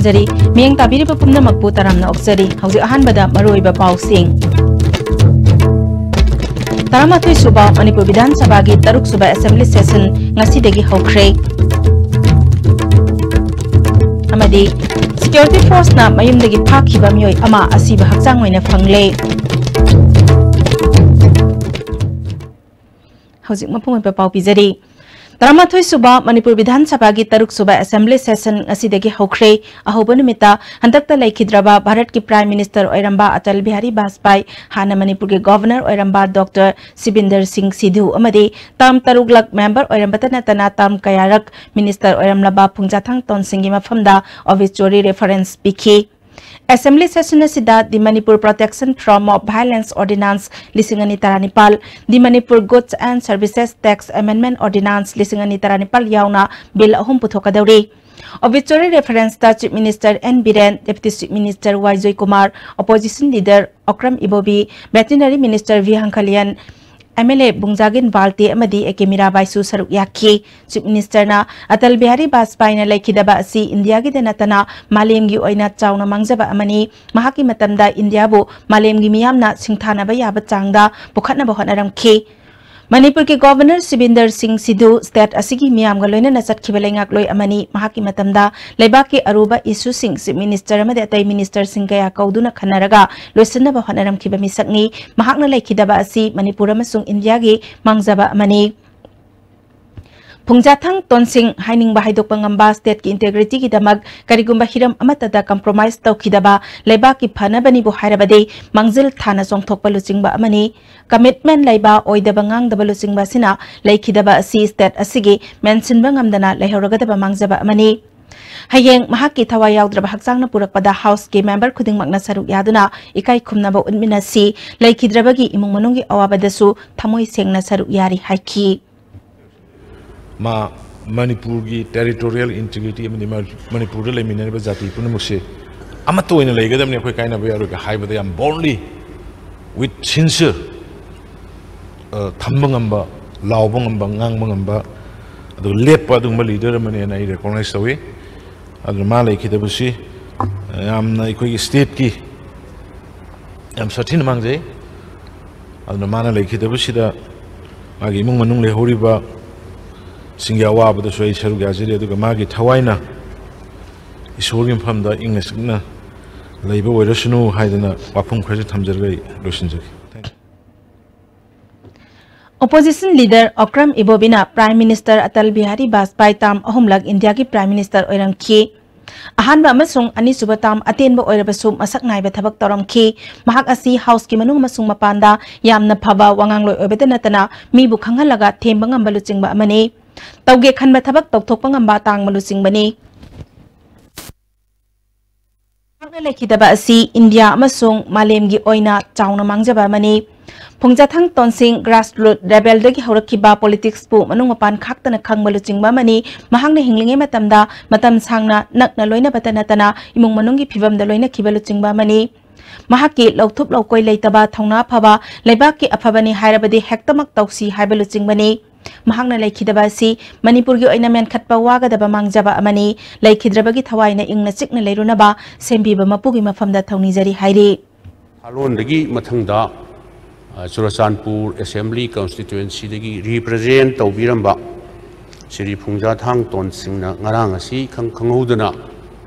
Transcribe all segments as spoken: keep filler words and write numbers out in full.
ꯖꯔꯤ꯫ ꯃꯤꯠꯌꯦꯡ ꯇꯥꯕꯤꯔꯤꯕ ꯄꯨꯝꯅꯃꯛꯄꯨ ꯇꯔꯥꯝꯅ ꯑꯣꯛꯆꯔꯤ꯫ ꯍꯧꯖꯤꯛ ꯑꯍꯥꯟꯕꯗ ꯃꯔꯨꯑꯣꯏꯕ ꯄꯥꯎꯁꯤꯡ꯫ ꯇꯔꯥꯃꯥꯊꯣꯏ ꯁꯨꯕ ꯃꯅꯤꯄꯨꯔ ꯕꯤꯙꯥꯟ ꯁꯚꯥꯒꯤ ꯇꯔꯨꯛ ꯁꯨꯕ assembly session ꯉꯁꯤꯗꯒꯤ ꯍꯧꯈ꯭ꯔꯦ꯫ ꯑꯃꯗꯤ security forceꯅ ꯃꯌꯨꯝꯗꯒꯤ ꯐꯥꯈꯤꯕ ꯃꯤꯑꯣꯏ ꯑꯃ ꯑꯁꯤꯕ ꯍꯛꯆꯥꯡ ꯑꯣꯏꯅ ꯐꯪꯂꯦ꯫ ꯍꯧꯖꯤꯛ ꯃꯄꯨꯡ ꯑꯣꯏꯕ ꯄꯥꯎ ꯄꯤꯖꯔꯤ꯫ ꯇꯔꯥꯃꯥꯊꯣꯏ ꯁꯨꯕ ꯃꯅꯤꯄꯨꯔ ꯕꯤꯙꯥꯟ ꯁꯚꯥꯒꯤ ꯇꯔꯨꯛ ꯁꯨꯕ assembly session ꯉꯁꯤꯗꯒꯤ ꯍꯧꯈ꯭ꯔꯦ꯫ ꯑꯍꯧꯕ ꯅꯨꯃꯤꯠꯇ ꯍꯟꯗꯛꯇ ꯂꯩꯈꯤꯗ꯭ꯔꯕ ꯚꯥꯔꯠꯀꯤ Prime Minister ꯑꯣꯏꯔꯝꯕ ꯑꯇꯜ ꯕꯤꯍꯥꯔꯤ ꯕꯥꯖꯄꯥꯏ, ꯍꯥꯟꯅ ꯃꯅꯤꯄꯨꯔꯒꯤ Governor ꯑꯣꯏꯔꯝꯕ Doctor ꯁꯤꯕꯤꯟꯗꯔ ꯁꯤꯡ ꯁꯤꯙꯨ ꯑꯃꯗꯤ term ꯇꯔꯨꯛꯂꯛ member ꯑꯣꯏꯔꯝꯕꯇ ꯅꯠꯇꯅ term ꯀꯌꯥꯔꯛ minister ꯑꯣꯏꯔꯝꯂꯕ ꯐꯨꯡꯖꯥꯊꯥꯡ ꯇꯣꯟꯁꯤꯡꯒꯤ ꯃꯐꯝꯗ obituary reference ꯄꯤꯈꯤ꯫ Assembly session ꯑꯁꯤꯗ The Manipur Protection from Mob Violence Ordinance ꯂꯤꯁꯤꯡ ꯑꯅꯤ ꯇꯔꯥꯅꯤꯄꯥꯜ, The Manipur Goods and Services Tax Amendment Ordinance ꯂꯤꯁꯤꯡ ꯑꯅꯤ ꯇꯔꯥꯅꯤꯄꯥꯜ ꯌꯥꯎꯅ bill ꯑꯍꯨꯝ ꯄꯨꯊꯣꯛꯀꯗꯧꯔꯤ꯫ Obituary referenceꯇ Chief Minister N Biren, Deputy Chief Minister Y Joykumar, Opposition Leader Okram Ibobi, Veterinary Minister V Hangkhalian, MLA Bungzagin Valte ꯑꯃꯗꯤ ꯑꯦ ꯀꯦ ꯃꯤꯔꯥꯕꯥꯏꯁꯨ ꯁꯔꯨꯛ ꯌꯥꯈꯤ꯫ Chief Ministerꯅ ꯑꯇꯜ ꯕꯤꯍꯥꯔꯤ ꯕꯥꯖꯄꯥꯏꯅ ꯂꯩꯈꯤꯗꯕ ꯑꯁꯤ ꯏꯟꯗꯤꯌꯥꯒꯤꯗ ꯅꯠꯇꯅ ꯃꯥꯂꯦꯝꯒꯤ ꯑꯣꯏꯅ ꯆꯥꯎꯅ ꯃꯥꯡꯖꯕ ꯑꯃꯅꯤ꯫ ꯃꯍꯥꯛꯀꯤ ꯃꯇꯝꯗ ꯏꯟꯗꯤꯌꯥꯕꯨ ꯃꯥꯂꯦꯝꯒꯤ ꯃꯤꯌꯥꯝꯅ ꯁꯤꯡꯊꯥꯅꯕ ꯌꯥꯕ ꯆꯥꯡꯗ ꯄꯨꯈꯠꯅꯕ ꯍꯣꯠꯅꯔꯝꯈꯤ꯫ ꯃꯅꯤꯄꯨꯔꯒꯤ Governor ꯁꯤꯕꯤꯟꯗꯔ ꯁꯤꯡ ꯁꯤꯙꯨ state ꯑꯁꯤꯒꯤ ꯃꯤꯌꯥꯝꯒ ꯂꯣꯏꯅꯅ ꯆꯠꯈꯤꯕ ꯂꯩꯉꯥꯛꯂꯣꯏ ꯑꯃꯅꯤ꯫ ꯃꯍꯥꯛꯀꯤ ꯃꯇꯝꯗ ꯂꯩꯕꯥꯛꯀꯤ ꯑꯔꯨꯕ issueꯁꯤꯡ Chief Minister ꯑꯃꯗꯤ ꯑꯇꯩ ministerꯁꯤꯡ ꯀꯌꯥ ꯀꯧꯗꯨꯅ ꯈꯟꯅꯔꯒ ꯂꯣꯏꯁꯤꯟꯅꯕ ꯍꯣꯠꯅꯔꯝꯈꯤꯕ ꯃꯤꯁꯛꯅꯤ꯫ ꯃꯍꯥꯛꯅ ꯂꯩꯈꯤꯗꯕ ꯑꯁꯤ ꯃꯅꯤꯄꯨꯔ ꯑꯃꯁꯨꯡ ꯏꯟꯗꯤꯌꯥꯒꯤ ꯃꯥꯡꯖꯕ ꯑꯃꯅꯤ꯫ ꯐꯨꯡꯖꯥꯊꯥꯡ ꯇꯣꯟꯁꯤꯡ ꯍꯥꯏꯅꯤꯡꯕ ꯍꯥꯏꯗꯣꯛꯄ ꯉꯝꯕ, stateꯀꯤ integrityꯒꯤꯗꯃꯛ ꯀꯔꯤꯒꯨꯝꯕ ꯍꯤꯔꯝ ꯑꯃꯠꯇꯗ compromise ꯇꯧꯈꯤꯗꯕ, ꯂꯩꯕꯥꯛꯀꯤ ꯐꯅꯕꯅꯤꯕꯨ ꯍꯥꯏꯔꯕꯗꯤ ꯃꯥꯡꯖꯤꯜ ꯊꯥꯅ ꯆꯣꯡꯊꯣꯛꯄ ꯂꯨꯆꯤꯡꯕ ꯑꯃꯅꯤ꯫ Commitment ꯂꯩꯕ, ꯑꯣꯏꯗꯕ ꯉꯥꯡꯗꯕ ꯂꯨꯆꯤꯡꯕ ꯑꯁꯤꯅ ꯂꯩꯈꯤꯗꯕ ꯑꯁꯤ state ꯑꯁꯤꯒꯤ ꯃꯦꯟꯁꯤꯟꯕ ꯉꯝꯗꯅ ꯂꯩꯍꯧꯔꯒꯗꯕ ꯃꯥꯡꯖꯕ ꯑꯃꯅꯤ꯫ ꯍꯌꯦꯡ ꯃꯍꯥꯛꯀꯤ ꯊꯋꯥꯏ ꯌꯥꯎꯗ꯭ꯔꯕ ꯍꯛꯆꯥꯡꯅ ꯄꯨꯔꯛꯄꯗ Houseꯀꯤ member ꯈꯨꯗꯤꯡꯃꯛꯅ ꯁꯔꯨꯛ ꯌꯥꯗꯨꯅ ꯏꯀꯥꯏ ꯈꯨꯝꯅꯕ ꯎꯠꯃꯤꯟꯅꯁꯤ꯫ ꯂꯩꯈꯤꯗ꯭ꯔꯕꯒꯤ ꯏꯃꯨꯡ ꯃꯅꯨꯡꯒꯤ ꯑꯋꯥꯕꯗꯁꯨ ꯊꯃꯣꯏ ꯁꯦꯡꯅ ꯁꯔꯨꯛ ꯌꯥꯔꯤ ꯍꯥꯏꯈꯤ꯫ ꯃꯥ ꯃꯅꯤꯄꯨꯔꯒꯤ territorial integrity ꯑꯃꯗꯤ ꯃ-, ꯃꯅꯤꯄꯨꯔꯗ ꯂꯩꯃꯤꯟꯅꯔꯤꯕ ꯖꯥꯇꯤ ꯄꯨꯝꯅꯃꯛꯁꯦ ꯑꯃꯠꯇ ꯑꯣꯏꯅ ꯂꯩꯒꯗꯕꯅꯤ, ꯑꯩꯈꯣꯏ ꯀꯥꯏꯅꯕ ꯌꯥꯔꯣꯏꯒ ꯍꯥꯏꯕꯗ ꯌꯥꯝ boldly, with sincere, ꯑ, ꯊꯝꯕ ꯉꯝꯕ, ꯂꯥꯎꯕ ꯉꯝꯕ, ꯉꯥꯡꯕ ꯉꯝꯕ, ꯑꯗꯨꯒ ꯂꯦꯞꯄ ꯑꯗꯨꯒꯨꯝꯕ leader ꯑꯃꯅꯦꯅ ꯑꯩ recognize ꯇꯧꯏ꯫ ꯑꯗꯨꯅ ꯃꯥ ꯂꯩꯈꯤꯗꯕꯁꯤ ꯌꯥꯝꯅ ꯑꯩꯈꯣꯏꯒꯤ stateꯀꯤ ꯌꯥꯝ ꯁꯥꯊꯤꯅ ꯃꯥꯡꯖꯩ꯫ ꯑꯗꯨꯅ ꯃꯥꯅ ꯂꯩꯈꯤꯗꯕꯁꯤꯗ ꯃꯥꯒꯤ ꯏꯃꯨꯡ ꯃꯅꯨꯡ ꯂꯩꯍꯧꯔꯤꯕꯁꯤꯡꯒꯤ ꯑꯋꯥꯕꯗꯁꯨ ꯑꯩ ꯁꯔꯨꯛ ꯌꯥꯖꯔꯤ, ꯑꯗꯨꯒ ꯃꯥꯒꯤ ꯊꯋꯥꯏꯅ ꯏꯁꯣꯔꯒꯤ ꯃꯐꯝꯗ ꯏꯪꯅ ꯆꯤꯛꯅ ꯂꯩꯕ ꯑꯣꯏꯔꯁꯅꯨ ꯍꯥꯏꯗꯅ ꯋꯥꯐꯝ ꯈꯔꯁꯨ ꯊꯝꯖꯔꯒ ꯑꯩ ꯂꯣꯏꯁꯤꯟꯖꯒꯦ꯫ Thank you. Opposition leader Okram Ibobina Prime Minister Atal Bihari Vajpayee ꯇꯥꯝ ꯑꯍꯨꯝꯂꯛ ꯏꯟꯗꯤꯌꯥꯒꯤ Prime Minister ꯑꯣꯏꯔꯝꯈꯤ꯫ ꯑꯍꯥꯟꯕ ꯑꯃꯁꯨꯡ ꯑꯅꯤꯁꯨꯕ ꯇꯥꯝ ꯑꯇꯦꯟꯕ ꯑꯣꯏꯔꯕꯁꯨ ꯃꯁꯛ ꯅꯥꯏꯕ ꯊꯕꯛ ꯇꯧꯔꯝꯈꯤ꯫ ꯃꯍꯥꯛ ꯑꯁꯤ Houseꯀꯤ ꯃꯅꯨꯡ ꯑꯃꯁꯨꯡ ꯃꯄꯥꯟꯗ ꯌꯥꯝꯅ ꯐꯕ ꯋꯥꯉꯥꯡꯂꯣꯏ ꯑꯣꯏꯕꯗ ꯅꯠꯇꯅ ꯃꯤꯕꯨ ꯈꯪꯍꯜꯂꯒ ꯊꯦꯝꯕ ꯉꯝꯕ ꯂꯨꯆꯤꯡꯕ ꯑꯃꯅꯤ꯫ ꯇꯧꯒꯦ ꯈꯟꯕ ꯊꯕꯛ ꯇꯧꯊꯣꯛꯄ ꯉꯝꯕ ꯇꯥꯡꯕ ꯂꯨꯆꯤꯡꯕꯅꯤ꯫ ꯃꯍꯥꯛꯅ ꯂꯩꯈꯤꯗꯕ ꯑꯁꯤ ꯏꯟꯗꯤꯌꯥ ꯑꯃꯁꯨꯡ ꯃꯥꯂꯦꯝꯒꯤ ꯑꯣꯏꯅ ꯆꯥꯎꯅ ꯃꯥꯡꯖꯕ ꯑꯃꯅꯤ꯫ ꯐꯨꯡꯖꯥꯊꯥꯡ ꯇꯣꯟꯁꯤꯡ grassroot levelꯗꯒꯤ ꯍꯧꯔꯛꯈꯤꯕ politicsꯄꯨ ꯃꯅꯨꯡ ꯃꯄꯥꯟ ꯈꯥꯛꯇꯅ ꯈꯪꯕ ꯂꯨꯆꯤꯡꯕ ꯑꯃꯅꯤ꯫ ꯃꯍꯥꯛꯅ ꯍꯤꯡꯂꯤꯉꯩ ꯃꯇꯝꯗ ꯃꯇꯝ ꯁꯥꯡꯅ ꯅꯛꯅ ꯂꯣꯏꯅꯕꯇ ꯅꯠꯇꯅ ꯏꯃꯨꯡ ꯃꯅꯨꯡꯒꯤ ꯐꯤꯕꯝꯗ ꯂꯣꯏꯅꯈꯤꯕ ꯂꯨꯆꯤꯡꯕ ꯑꯃꯅꯤ꯫ ꯃꯍꯥꯛꯀꯤ ꯂꯧꯊꯨꯞ ꯂꯧꯀꯣꯏ ꯂꯩꯇꯕ ꯊꯧꯅꯥ ꯐꯕ, ꯂꯩꯕꯥꯛꯀꯤ ꯑꯐꯕꯅꯤ ꯍꯥꯏꯔꯕꯗꯤ ꯍꯦꯛꯇꯃꯛ ꯇꯧꯁꯤ ꯍꯥꯏꯕ ꯂꯨꯆꯤꯡꯕꯅꯤ꯫ ꯃꯍꯥꯛꯅ ꯂꯩꯈꯤꯗꯕ ꯑꯁꯤ ꯃꯅꯤꯄꯨꯔꯒꯤ ꯑꯣꯏꯅ ꯃꯦꯟꯈꯠꯄ ꯋꯥꯒꯗꯕ ꯃꯥꯡꯖꯕ ꯑꯃꯅꯤ꯫ ꯂꯩꯈꯤꯗ꯭ꯔꯕꯒꯤ ꯊꯋꯥꯏꯅ ꯏꯪꯅ ꯆꯤꯛꯅ ꯂꯩꯔꯨꯅꯕ ꯁꯦꯝꯕꯤꯕ ꯃꯄꯨꯒꯤ ꯃꯐꯝꯗ ꯊꯧꯅꯤꯖꯔꯤ ꯍꯥꯏꯔꯤ꯫ ꯊꯥꯂꯣꯟꯗꯒꯤ ꯃꯊꯪꯗ, ꯑ, ꯆꯨꯔꯆꯥꯟꯄꯨꯔ Assembly Constituencyꯗꯒꯤ represent ꯇꯧꯕꯤꯔꯝꯕ ꯁ꯭ꯔꯤ ꯐꯨꯡꯖꯥꯊꯥꯡ ꯇꯣꯟꯁꯤꯡꯅ ꯉꯔꯥꯡ ꯑꯁꯤ ꯏꯈꯪ ꯈꯪꯍꯧꯗꯅ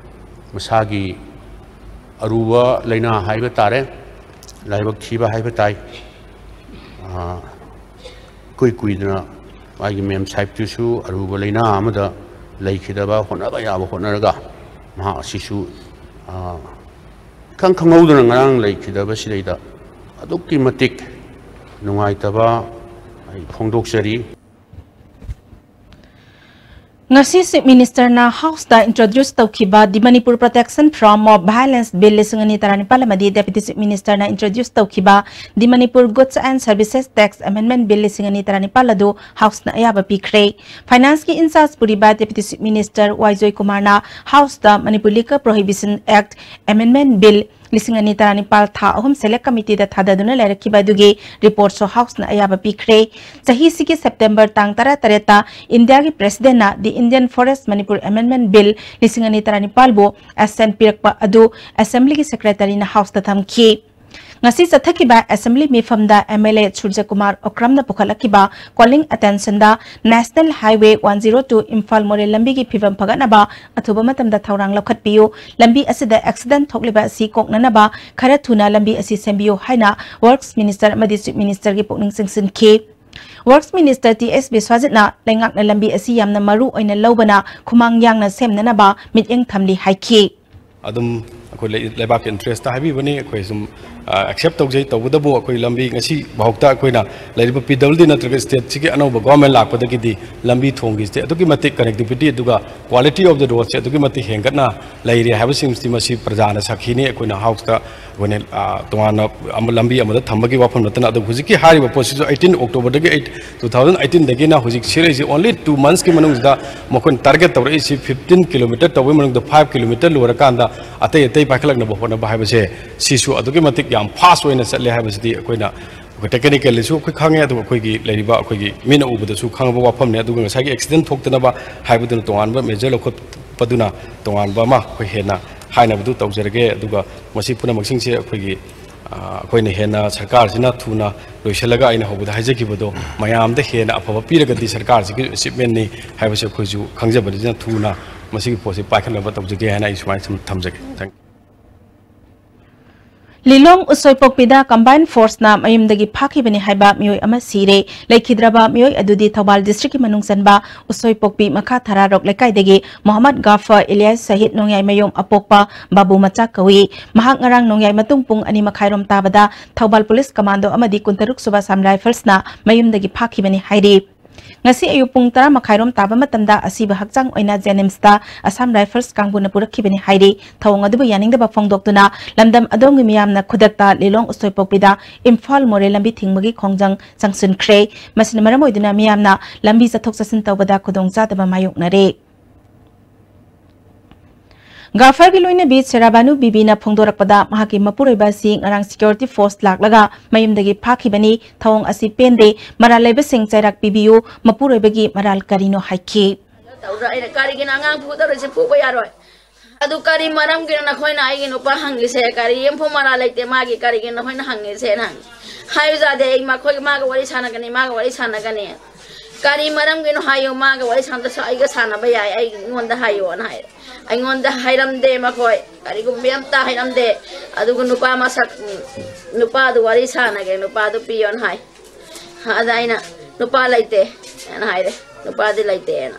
ꯃꯁꯥꯒꯤ ꯑꯔꯨꯕ ꯂꯥꯏꯅꯥ ꯍꯥꯏꯕ ꯇꯥꯔꯦ, ꯂꯥꯏꯕꯛ ꯊꯤꯕ ꯍꯥꯏꯕ ꯇꯥꯏ꯫ ꯑ, ꯏꯀꯨꯏ ꯀꯨꯏꯗꯅ ꯃꯥꯒꯤ ꯃꯦꯝ ꯁꯥꯍꯤꯕꯇꯨꯁꯨ ꯑꯔꯨꯕ ꯂꯥꯏꯅꯥ ꯑꯃꯗ ꯂꯩꯈꯤꯗꯕ, ꯍꯣꯠꯅꯕ ꯌꯥꯕ ꯍꯣꯠꯅꯔꯒ ꯃꯍꯥꯛ ꯑꯁꯤꯁꯨ, ꯑ, ꯏꯈꯪ ꯈꯪꯍꯧꯗꯅ ꯉꯔꯥꯡ ꯂꯩꯈꯤꯗꯕꯁꯤꯗꯩꯗ ꯑꯗꯨꯛꯀꯤ ꯃꯇꯤꯛ ꯅꯨꯡꯉꯥꯏꯇꯕ ꯑꯩ ꯐꯣꯡꯗꯣꯛꯆꯔꯤ꯫ ꯉꯁꯤ Chief Ministerꯅ Houseꯇ introduce ꯇꯧꯈꯤꯕ The Manipur Protection from Mob Violence Bill ꯂꯤꯁꯤꯡ ꯑꯅꯤ ꯇꯔꯥꯅꯤꯄꯥꯜ ꯑꯃꯗꯤ Deputy Chief Ministerꯅ introduce ꯇꯧꯈꯤꯕ The Manipur Goods and Services Tax Amendment Bill ꯂꯤꯁꯤꯡ ꯑꯅꯤ ꯇꯔꯥꯅꯤꯄꯥꯜ ꯑꯗꯨ Houseꯅ ꯑꯌꯥꯕ ꯄꯤꯈ꯭ꯔꯦ꯫ Financeꯀꯤ in charge ꯄꯨꯔꯤꯕ Deputy Chief Minister ꯋꯥꯏ ꯖꯣꯏꯀꯨꯃꯥꯔꯅ Houseꯇ Manipur Liquor Prohibition Act Amendment Bill ꯂꯤꯁꯤꯡ ꯑꯅꯤ ꯇꯔꯥꯅꯤꯄꯥꯜ ꯊꯥ ꯑꯍꯨꯝ Select Committeeꯗ ꯊꯥꯗꯗꯨꯅ ꯂꯩꯔꯛꯈꯤꯕ ꯑꯗꯨꯒꯤ reportꯁꯨ Houseꯅ ꯑꯌꯥꯕ ꯄꯤꯈ꯭ꯔꯦ꯫ ꯆꯍꯤꯁꯤꯒꯤ September ꯇꯥꯡ ꯇꯔꯥꯇꯔꯦꯠꯇ ꯏꯟꯗꯤꯌꯥꯒꯤ Presidentꯅ The Indian Forest Manipur Amendment Bill ꯂꯤꯁꯤꯡ ꯑꯅꯤ ꯇꯔꯥꯅꯤꯄꯥꯜꯕꯨ assent ꯄꯤꯔꯛꯄ ꯑꯗꯨ Assemblyꯒꯤ Secretaryꯅ Houseꯇ ꯊꯝꯈꯤ꯫ ꯉꯁꯤ ꯆꯠꯊꯈꯤꯕ Assembly ꯃꯤꯐꯝꯗ MLA ꯁꯨꯔꯖꯀꯨꯃꯥꯔ ꯑꯣꯀ꯭ꯔꯝꯅ ꯄꯨꯈꯠꯂꯛꯈꯤꯕ calling attentionꯗ National Highway one zero two Imphal ꯃꯣꯔꯦ ꯂꯝꯕꯤꯒꯤ ꯐꯤꯕꯝ ꯐꯒꯠꯅꯕ ꯑꯊꯨꯕ ꯃꯇꯝꯗ ꯊꯧꯔꯥꯡ ꯂꯧꯈꯠꯄꯤꯌꯨ, ꯂꯝꯕꯤ ꯑꯁꯤꯗ accident ꯊꯣꯛꯂꯤꯕ ꯑꯁꯤ ꯀꯣꯛꯅꯅꯕ ꯈꯔ ꯊꯨꯅ ꯂꯝꯕꯤ ꯑꯁꯤ ꯁꯦꯝꯕꯤꯌꯨ ꯍꯥꯏꯅ Works Minister ꯑꯃꯗꯤ Chief Ministerꯒꯤ ꯄꯨꯛꯅꯤꯡ ꯆꯤꯡꯁꯤꯟꯈꯤ꯫ Works Minister T S ꯕꯤꯁ꯭ꯋꯥꯖꯤꯠꯅ ꯂꯩꯉꯥꯛꯅ ꯂꯝꯕꯤ ꯑꯁꯤ ꯌꯥꯝꯅ ꯃꯔꯨ ꯑꯣꯏꯅ ꯂꯧꯕꯅ ꯈꯨꯃꯥꯡ ꯌꯥꯡꯅ ꯁꯦꯝꯅꯅꯕ ꯃꯤꯠꯌꯦꯡ ꯊꯝꯂꯤ ꯍꯥꯏꯈꯤ꯫ ꯑꯗꯨꯝ ꯑꯩꯈꯣꯏ ꯂꯩ-, ꯂꯩꯕꯥꯛꯀꯤ interestꯇ ꯍꯥꯏꯕꯤꯕꯅꯤ, ꯑꯩꯈꯣꯏ ꯁꯨꯝ, ꯑ, accept ꯇꯧꯖꯩ꯫ ꯇꯧꯕꯇꯕꯨ ꯑꯩꯈꯣꯏ ꯂꯝꯕꯤ ꯉꯁꯤ ꯐꯥꯎꯇ ꯑꯩꯈꯣꯏꯅ ꯂꯩꯔꯤꯕ PWD ꯅꯠꯇ꯭ꯔꯒ stateꯁꯤꯒꯤ ꯑꯅꯧꯕ government ꯂꯥꯛꯄꯗꯒꯤꯗꯤ ꯂꯝꯕꯤ ꯊꯣꯡꯒꯤꯁꯦ ꯑꯗꯨꯛꯀꯤ ꯃꯇꯤꯛ connectivity ꯑꯗꯨꯒ quality of the roadꯁꯦ ꯑꯗꯨꯛꯀꯤ ꯃꯇꯤꯛ ꯍꯦꯟꯒꯠꯅ ꯂꯩꯔꯦ ꯍꯥꯏꯕꯁꯤꯡꯁꯤ ꯃꯁꯤ ꯄ꯭ꯔꯖꯥꯅ ꯁꯥꯈꯤꯅꯤ꯫ ꯑꯩꯈꯣꯏꯅ Houseꯇ ꯑꯩꯈꯣꯏꯅ, ꯑ, ꯇꯣꯉꯥꯟꯅ ꯑꯃ, ꯂꯝꯕꯤ ꯑꯃꯗ ꯊꯝꯕꯒꯤ ꯋꯥꯐꯝ ꯅꯠꯇꯅ, ꯑꯗꯨ ꯍꯧꯖꯤꯛꯀꯤ ꯍꯥꯏꯔꯤꯕ ꯄꯣꯠꯁꯤꯁꯨ eighteen Octoberꯗꯒꯤ eight, two thousand eighteenꯗꯒꯤꯅ ꯍꯧꯖꯤꯛ ꯁꯤꯔꯛꯏꯁꯤ only two monthsꯀꯤ ꯃꯅꯨꯡꯁꯤꯗ ꯃꯈꯣꯏꯅ target ꯇꯧꯔꯛꯏꯁꯤ fifteen kilometre ꯇꯧꯕꯒꯤ ꯃꯅꯨꯡꯗ five kilometre ꯂꯣꯏꯔꯀꯥꯟꯗ ꯑꯇꯩ ꯑꯇꯩ ꯄꯥꯏꯈꯠꯂꯛꯅꯕ ꯍꯣꯠꯅꯕ ꯍꯥꯏꯕꯁꯦ, ꯁꯤꯁꯨ ꯑꯗꯨꯛꯀꯤ ꯃꯇꯤꯛ ꯌꯥꯝ fast ꯑꯣꯏꯅ ꯆꯠꯂꯦ ꯍꯥꯏꯕꯁꯤꯗꯤ ꯑꯩꯈꯣꯏꯅ, ꯑꯩꯈꯣꯏ technicallyꯁꯨ ꯑꯩꯈꯣꯏ ꯈꯪꯉꯦ, ꯑꯗꯨꯒ ꯑꯩꯈꯣꯏꯒꯤ ꯂꯩꯔꯤꯕ ꯑꯩꯈꯣꯏꯒꯤ ꯃꯤꯠꯅ ꯎꯕꯗꯁꯨ ꯈꯪꯉꯕ ꯋꯥꯐꯝꯅꯤ꯫ ꯑꯗꯨꯒ ꯉꯁꯥꯏꯒꯤ accident ꯊꯣꯛꯇꯅꯕ ꯍꯥꯏꯕꯗꯨꯅ ꯇꯣꯉꯥꯟꯕ measure ꯂꯧꯈꯠꯄꯗꯨꯅ ꯇꯣꯉꯥꯟꯕ ꯑꯃ ꯑꯩꯈꯣꯏ ꯍꯦꯟꯅ ꯍꯥꯏꯅꯕꯗꯨ ꯇꯧꯖꯔꯒꯦ꯫ ꯑꯗꯨꯒ ꯃꯁꯤ ꯄꯨꯝꯅꯃꯛꯁꯤꯡꯁꯦ ꯑꯩꯈꯣꯏꯒꯤ, ꯑ, ꯑꯩꯈꯣꯏꯅ ꯍꯦꯟꯅ ꯁꯔꯀꯥꯔꯁꯤꯅ ꯊꯨꯅ ꯂꯣꯏꯁꯤꯜꯂꯒ ꯑꯩꯅ ꯍꯧꯕꯗ ꯍꯥꯏꯖꯈꯤꯕꯗꯣ, ꯃꯌꯥꯝꯗ ꯍꯦꯟꯅ ꯑꯐꯕ ꯄꯤꯔꯒꯗꯤ ꯁꯔꯀꯥꯔꯁꯤꯒꯤ achievementꯅꯤ ꯍꯥꯏꯕꯁꯤ ꯑꯩꯈꯣꯏꯁꯨ ꯈꯪꯖꯕꯅꯤꯅ ꯊꯨꯅ ꯃꯁꯤꯒꯤ ꯄꯣꯠꯁꯤ ꯄꯥꯏꯈꯠꯅꯕ ꯇꯧꯖꯒꯦ ꯍꯥꯏꯅ ꯑꯩ ꯁꯨꯃꯥꯏꯅ ꯁꯨꯝ ꯊꯝꯖꯒꯦ꯫ Thank you꯫ ꯂꯤꯂꯣꯡ ꯎꯁꯣꯏꯄꯣꯛꯄꯤꯗ combined forceꯅ ꯃꯌꯨꯝꯗꯒꯤ ꯐꯥꯈꯤꯕꯅꯤ ꯍꯥꯏꯕ ꯃꯤꯑꯣꯏ ꯑꯃ ꯁꯤꯔꯦ꯫ ꯂꯩꯈꯤꯗ꯭ꯔꯕ ꯃꯤꯑꯣꯏ ꯑꯗꯨꯗꯤ ꯊꯧꯕꯥꯜ districtꯀꯤ ꯃꯅꯨꯡ ꯆꯟꯕ ꯎꯁꯣꯏꯄꯣꯛꯄꯤ ꯃꯈꯥ ꯊꯔꯥꯔꯣꯛ ꯂꯩꯀꯥꯏꯗꯒꯤ ꯃꯣꯍꯝꯃꯗ ꯒꯥꯐꯔ ꯏꯂꯤꯌꯥꯁ ꯁꯍꯤꯗ ꯅꯣꯡꯌꯥꯏꯃꯌꯨꯝ ꯑꯄꯣꯛꯄ ꯕꯥꯕꯨ ꯃꯆꯥ ꯀꯧꯏ꯫ ꯃꯍꯥꯛ ꯉꯔꯥꯡ ꯅꯣꯡꯌꯥꯏ ꯃꯇꯨꯡ ꯄꯨꯡ ꯑꯅꯤ ꯃꯈꯥꯏꯔꯣꯝ ꯇꯥꯕꯗ ꯊꯧꯕꯥꯜ Police Commando ꯑꯃꯗꯤ ꯀꯨꯟꯇꯔꯨꯛ ꯁꯨꯕ Assam Riflesꯅ ꯃꯌꯨꯝꯗꯒꯤ ꯐꯥꯈꯤꯕꯅꯤ ꯍꯥꯏꯔꯤ꯫ ꯉꯁꯤ ꯑꯌꯨꯛ ꯄꯨꯡ ꯇꯔꯥ ꯃꯈꯥꯏꯔꯣꯝ ꯇꯥꯕ ꯃꯇꯝꯗ ꯑꯁꯤꯕ ꯍꯛꯆꯥꯡ ꯑꯣꯏꯅ JNIMSꯇ Assam Rifles ꯀꯥꯡꯕꯨꯅ ꯄꯨꯔꯛꯈꯤꯕꯅꯤ ꯍꯥꯏꯔꯤ꯫ ꯊꯧꯑꯣꯡ ꯑꯗꯨꯕꯨ ꯌꯥꯅꯤꯡꯗꯕ ꯐꯣꯡꯗꯣꯛꯇꯨꯅ ꯂꯝꯗꯝ ꯑꯗꯣꯝꯒꯤ ꯃꯤꯌꯥꯝꯅ ꯈꯨꯗꯛꯇ ꯂꯤꯂꯣꯡ ꯎꯁꯣꯏꯄꯣꯛꯄꯤꯗ ꯏꯝꯐꯥꯜ ꯃꯣꯔꯦ ꯂꯝꯕꯤ ꯊꯤꯡꯕꯒꯤ ꯈꯣꯡꯖꯪ ꯆꯪꯁꯤꯟꯈ꯭ꯔꯦ꯫ ꯃꯁꯤꯅ ꯃꯔꯝ ꯑꯣꯏꯗꯨꯅ ꯃꯤꯌꯥꯝꯅ ꯂꯝꯕꯤ ꯆꯠꯊꯣꯛ ꯆꯠꯁꯤꯟ ꯇꯧꯕꯗ ꯈꯨꯗꯣꯡꯆꯥꯗꯕ ꯃꯥꯌꯣꯛꯅꯔꯦ꯫ ꯒꯥꯐꯔꯒꯤ ꯂꯣꯏꯅꯕꯤ ꯁꯦꯔꯥꯕꯥꯅꯨ ꯕꯤꯕꯤꯅ ꯐꯣꯡꯗꯣꯔꯛꯄꯗ, ꯃꯍꯥꯛꯀꯤ ꯃꯄꯨꯔꯣꯏꯕ ꯑꯁꯤ ꯉꯔꯥꯡ security force ꯂꯥꯛꯂꯒ ꯃꯌꯨꯝꯗꯒꯤ ꯐꯥꯈꯤꯕꯅꯤ꯫ ꯊꯧꯑꯣꯡ ꯑꯁꯤ ꯄꯦꯟꯗꯦ꯫ ꯃꯔꯥꯜ ꯂꯩꯕꯁꯤꯡ ꯆꯩꯔꯥꯛ ꯄꯤꯕꯤꯌꯨ꯫ ꯃꯄꯨꯔꯣꯏꯕꯒꯤ ꯃꯔꯥꯜ ꯀꯔꯤꯅꯣ ꯍꯥꯏꯈꯤ꯫ ꯇꯧꯗ꯭ꯔꯥ? ꯑꯩꯅ, "ꯀꯔꯤꯒꯤꯅꯣ ꯑꯉꯥꯡ ꯐꯨꯗꯧꯔꯤꯁꯦ? ꯐꯨꯕ ꯌꯥꯔꯣꯏ꯫ ꯑꯗꯨ ꯀꯔꯤ ꯃꯔꯝꯒꯤꯅꯣ ꯅꯈꯣꯏꯅ ꯑꯩꯒꯤ ꯅꯨꯄꯥ ꯍꯪꯉꯤꯁꯦ? ꯀꯔꯤ ꯑꯃꯐꯥꯎ ꯃꯔꯥꯜ ꯂꯩꯇꯦ ꯃꯥꯒꯤ, ꯀꯔꯤꯒꯤꯅꯣ ꯅꯈꯣꯏꯅ ꯍꯪꯉꯤꯁꯦꯅ ꯍꯪꯉꯤ꯫ ꯍꯥꯏꯕ ꯌꯥꯗꯦ, ꯑꯩ ꯃꯈꯣꯏ, ꯃꯥꯒ ꯋꯥꯔꯤ ꯁꯥꯟꯅꯒꯅꯤ, ꯃꯥꯒ ꯋꯥꯔꯤ ꯁꯥꯟꯅꯒꯅꯤ꯫ ꯀꯔꯤ ꯃꯔꯝꯒꯤꯅꯣ ꯍꯥꯏꯌꯨ, ꯃꯥꯒ ꯋꯥꯔꯤ ꯁꯥꯟꯅꯗꯁꯨ ꯑꯩꯒ ꯁꯥꯟꯅꯕ ꯌꯥꯏ, ꯑꯩꯉꯣꯟꯗ ꯍꯥꯏꯌꯣꯅ ꯍꯥꯏꯔꯦ꯫ ꯑꯩꯉꯣꯟꯗ ꯍꯥꯏꯔꯝꯗꯦ ꯃꯈꯣꯏ, ꯀꯔꯤꯒꯨꯝꯕ ꯑꯝꯇ ꯍꯥꯏꯔꯝꯗꯦ꯫ ꯑꯗꯨꯒ ꯅꯨꯄꯥ ꯃꯁꯛ, ꯎꯝ, ꯅꯨꯄꯥꯗꯨ ꯋꯥꯔꯤ ꯁꯥꯟꯅꯒꯦ, ꯅꯨꯄꯥꯗꯨ ꯄꯤꯌꯣꯅ ꯍꯥꯏ꯫ ꯑꯗ ꯑꯩꯅ, "ꯅꯨꯄꯥ ꯂꯩꯇꯦ" ꯍꯥꯏꯅ ꯍꯥꯏꯔꯦ꯫ "ꯅꯨꯄꯥꯗꯤ ꯂꯩꯇꯦꯅ"